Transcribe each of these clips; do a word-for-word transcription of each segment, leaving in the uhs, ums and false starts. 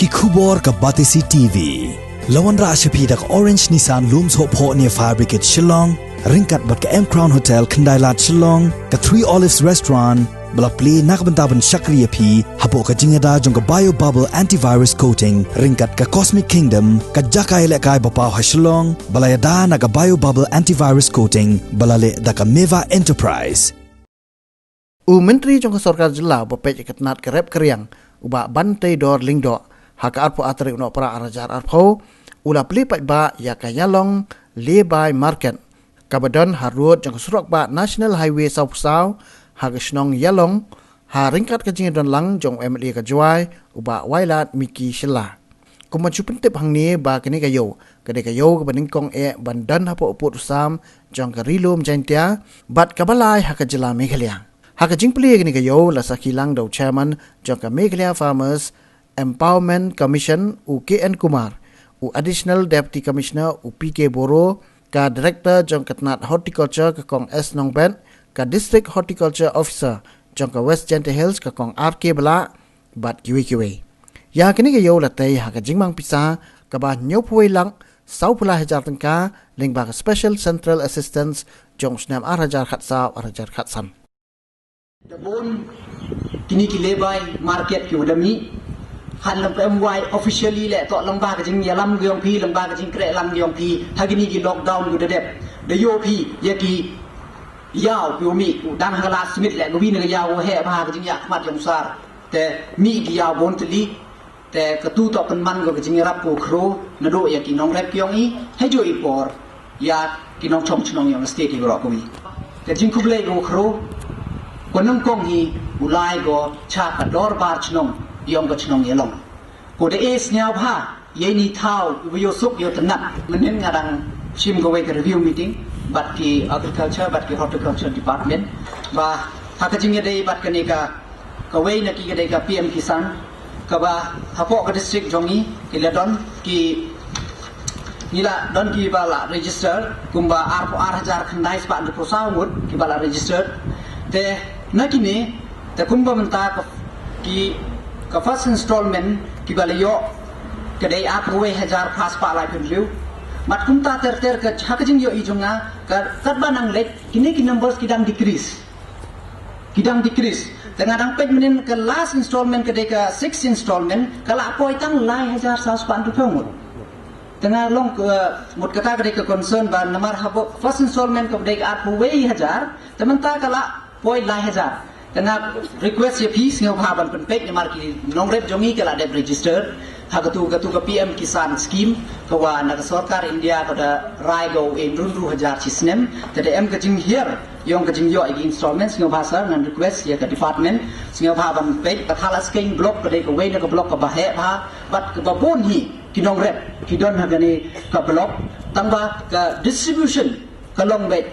Ki khubor ka Batesi T V. La wanrah sha phi da ka Orange Nissan Lum Sohphoh near Fire Brigade Shillong, ryngkat bad ka M Crown Hotel Khyndailad Shillong, ka Three Olives Restaurant, ba la plie na ka bynta ban shakri ïa phi hapoh ka jingïada jong ka Bio Bubble Antivirus Coating, ryngkat ka Cosmic Kingdom, ka jaka ïalehkai ba paw ha Shillong, ba la ïada na ka Bio Bubble Antivirus Coating, ba la leh da ka Meva Enterprise. U Myntri jong ka Sorkar Jylla uba peit ïa ka tnat ka rep ka riang, u Bah Banteidor Lyngdoh, ha ka arphew ar tarik u Nohprah ar hajar arphew, u la plie paidbah ïa ka Ïalong Lehbai Market, kaba don ha rud jong ka surok bah National Highway sawphew saw, ha ka shnong Ïalong, ha ryngkat ka jingïadon lang jong u M L A ka Jowai, u Bah Wailadmiki Shylla. Kum ban shu pyntip hangne ba kane ka ïew ka dei ka ïew kaba nyngkong eh ban don hapoh u pud u sam jong ka Ri Lum Jaiñtia, bad kaba lai ha ka jylla Meghalaya. Ha ka jingplie kane ka ïew la sakhi lang da u Chairman jong ka Meghalaya Farmers Empowerment Commission, u K N Kumar, u Additional Deputy Commissioner, u P K Boro, ka Director jong ka tnat Horticulture, ka Kong S Nongbet, ka District Horticulture Officer jong ka West Jaintia Hills, ka Kong R K Blah, bad kiwei kiwei. Ïa kane ka ïew la tei ha ka jingmang pisa kaba hynñiewphew wei lak sawphew lai hajar tyngka, lyngba ka Special Central Assistance jong u snem ar hajar khatsaw ar hajar khatsan. Da bun kine ki lehbai market kiwa da mih, hangne ym wai officially leh, toh lyngba ka jingïalam ka yong phi, lyngba ka jingkrehlang ka yong phi, ha kine ki lockdown kiwa da dep, da ïoh phi ïa ki ïaw kiwa mih, u dang ha ka last minute leh, kawi na ka ïaw kawa heh bha ha ka jingïakhmat yong u sar. Te mih ki ïaw bun tylli. Te katu toh pynman ko ka jingïarap kawa khraw naduh ïa ki nongrep ki yong i, hajooh i por ïa ki nongchong chnong yong ka state hi baroh kawi. Ka jingkhublei kawa khraw, ko nyngkong hi u lai ko cha ka dorbar chnong yong ka chnong Ïalong. Ko da e sngewbha ïa ini i thaw iwa ïoh suk ïoh tynnat. Mynhynnin nga dang shim kawei ka review meeting bad ki agriculture bad ki horticulture department, ba ha ka jingïadei bad kane ka, kawei na ki ka dei ka P M Kisan, kaba hapoh ka district jong ngi ki la don ki, ngi la don kiba la register kumba arphew ar hajar khyndai spah hynriewphew saw ngut kiba la register. Te na kine, te kumba mynta ka, ki, ka first installment kiba la ïoh ka dei arphew wei hajar phra spah laiphew hynriew. Bad kumta ter ter ka, ha ka jingïohi jong nga, ka, katba nang leit, kine ki numbers ki dang decrease. Ki dang decrease. Te nga dang peit mynhynnin ka last installment ka dei ka sixth installment, ka la poi tang lai hajar saw spah hynriewphew ngut. Te nga long, eh, mut kata ka dei ka concern ba namar hapoh first installment ka dei ka arphew wei hajar, te mynta ka la poi lai hajar. Te nga request ïa phi sngewbha ban pynpeit namar ki nongrep jong ngi ki la dep register ha katu, katu ka P M Kisan scheme, kawa na ka sorkar India ka da rai ko u e hynriew hynriew hajar shi snem. Te da em ka jinghiar yong ka jingïoh ïa ki installment, sngewbha sir, ngan request ïa ka department sngewbha ban peit. Ka Thadlaskeiñ block ka dei kawei na ka block kaba heh bha bad kaba bun hi ki nongrep ki don ha kane ka block, tangba ka distribution ka long beit,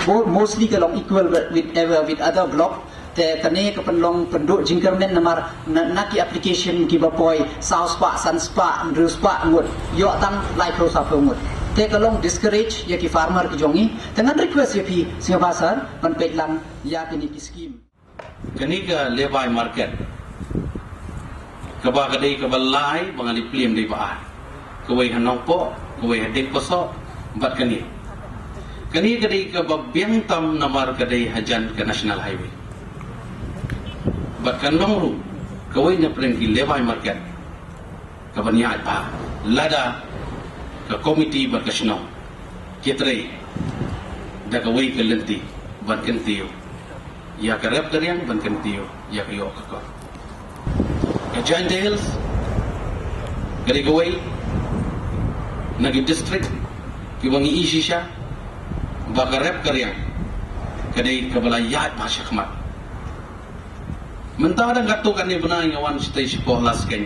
bo-, mostly ka long equal with, with, with other block. Te kane ka pynlong pynduh jingkyrmen namar na, na ki application kiba poi saw spah, san spah, hynriew spah ngut, ïoh tang laiphew sawphew ngut. Te ka long discourage ïa ki farmer ki jong ngi. Te ngan request ïa phi sngewbha sir ban peit lang ïa kine ki scheme. Kane ka Lebai Market, kaba ka dei kaba lai ba nga la plie dei ba ar. Kawei ha Nongpoh, kawei ha Diengpynsah, bad kane. Kane ka dei kaba biang tam namar ka dei hajan ka National Highway. Bad ka long ruh kawei na pdeng ki Lebai Market kaban ïaid bha, lada ka komiti bad ka shnong ki trei da kawei ka lynti ban kyntiew ïa ka rep ka riang, ban kyntiew ïa ka ïoh ka kot. Ka Jaintia Hills ka dei kawei na ki district kiba ngi i shisha ba ka rep ka riang ka dei kaba la ïaid bha shakhmat. Mynta dang katto katne bnai nga wan shatai shapoh Laskeiñ.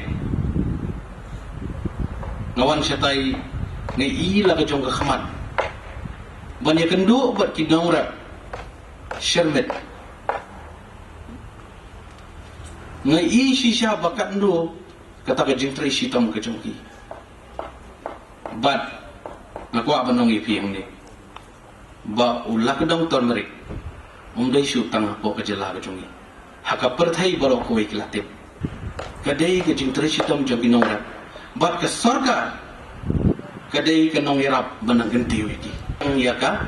Nga wan shatai, nga i la ka jong ka khmat ban ïakynduh bad ki nongrep syrmit. Nga i shisha ba katno kata ka jingtrei shitom ka jong ki. Bad nga kwah ban ong ïa phi hangne ba u la ka dong turmeric um dei shu tang hapoh ka jylla ka jong ngi. Ha ka pyrthei baroh kawei ki la tip. Ka dei ka jingtrei shitom jong ki nongrep. Bad ka sorkar ka dei ka nongïarap ban nang kyntiew ïa ki. Ïa ka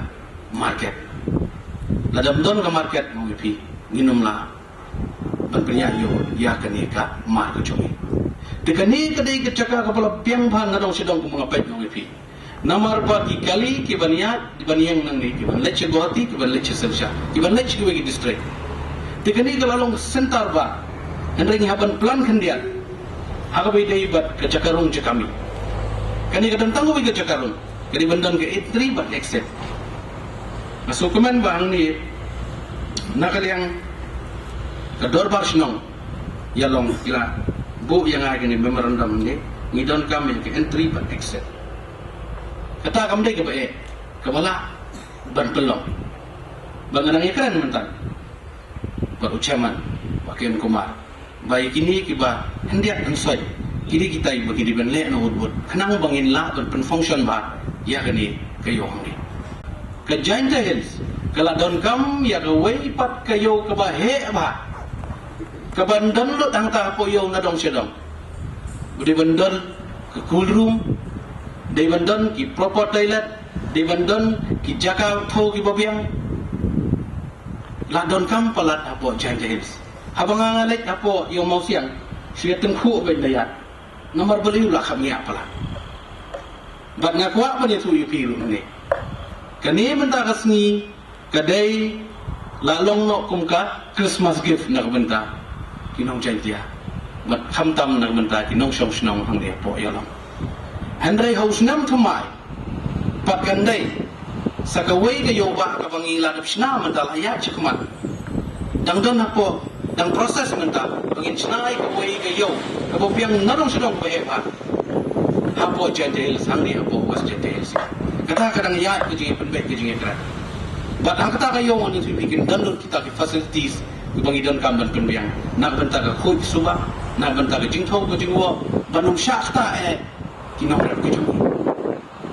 market. Lada ym don ka market, ong ïa phi, ngin ym lah ban pynïaid ïa kane ka mar ka jong ngi. Te kane ka dei ka jaka kaba la biang bha na dong sha dong, kum nga peit, ong ïa phi. Namar ba ki kali kiban ïaid, kiban ïeng nangne, kiban leit sha Guwahati, kiban leit sha Silchar, kiban leit sha kiwei ki district. Te kane ka la long centre ba, hynrei ngi hap ban plan khyndiat ha kaba ïadei bad ka jaka rung jaka mih. Kane ka don tang kawei ka jaka rung, ka dei ban don ka entry bad exit. Nga sngewkmen ba hangne na ka liang ka dorbar shnong Ïalong ki la buh ïa nga kane memorandum ne, ngi donkam ïa ka entry bad exit. Kata kam dei kaba eh, kaba lah ban pynlong. Ba nga nang ïakren mynta bad u chairman, Bah K N Kumar, ba ïa kine kiba hyndiat hynsoit, kine kitai ba ki dei ban leh na wut wut, khnang ba ngin lah ban pynfunction bha ïa kane ka ïew hangne. Ka Jaintia Hills ka la donkam ïa kawei pat ka ïew kaba heh bha, kaban don lut hangta hapoh ïew na dong sha dong. Dei ban don ka cool room, dei ban don ki proper toilet, dei ban don ki jaka thaw kiba biang. La donkam palat hapoh Jaintia Hills. Haba nga, nga leit hapoh ïew Mawsiang, shu ïa tyngkhuh beit da ïa, namar balei u la kham ïa palat. Bad nga kwah ban ïathuh ïa phi ruh mynne, kane mynta ka sngi ka dei la long noh kum ka Christmas gift na ka bynta ki nong Jaintia, bad khamtam na ka bynta ki nongshong shnong hangne hapoh Ïalong. Hynrei ha u snem thymmai pat kan dei sa kawei ka ïew bah kaba ngi la dep shna mynta, la ïaid shakhmat. Dang don hapoh, dang process mynta ba ngin shna ïa kawei ka ïew kaba biang na dong sha dong ba heh bha hapoh Jaintia Hills, hangne hapoh West Jaintia Hills. Kata ka dang ïaid ka jingpynbeit ka jingïakren. Bad ha kata ka ïew ngan ïathuh ïa phi, kin don lut kita ki facilities kiba ngi donkam ban pynbiang na ka bynta ka khuid suba, na ka bynta ka jingthaw ka jingwoh, ban ym shah ktah eh ki nongrep ka jong ngi.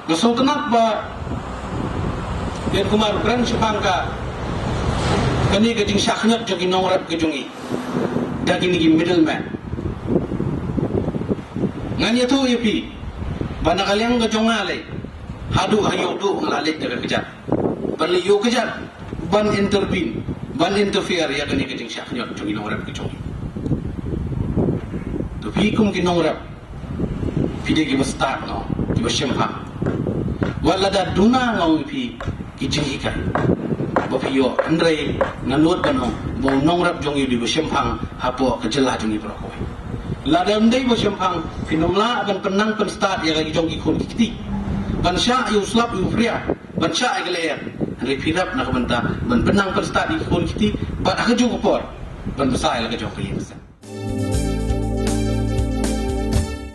Nga sngewtynnat ba Bah Kumar u kren shaphang ka, kane ka jingshah khñiot jong ki nongrep ka jong ngi da kine ki middleman. Ngan ïathuh ïa phi ba na ka liang ka jong nga lei, haduh ha ïew duh nga la leit da ka kjat ban leit ïew kjat, ban intervene, ban interfere ïa kane ka jingshah khñiot jong ki nongrep ka jong ngi. To phi kum ki nongrep, phi dei kiba stad noh, kiba shemphang. Wat lada duna nga ong ïa phi ki jinghikai ba phi ïoh, hynrei nga nud ban ong ba u nongrep jong ngi u dei ba shemphang hapoh ka jylla jong ngi baroh kawei. Lada ym dei ba shemphang, phin ym lah ban pynnang pynstad ïa ka jong ki khun ki kti, ban shah ïa u slap ïa u phria, ban shah ïa ka lyer. Hynrei phi rep na ka bynta ban pynnang pynstad ïa ki khun ki kti, bad ha kajuh ka por ban bsa ïa la ka jong ka ïing ka sem.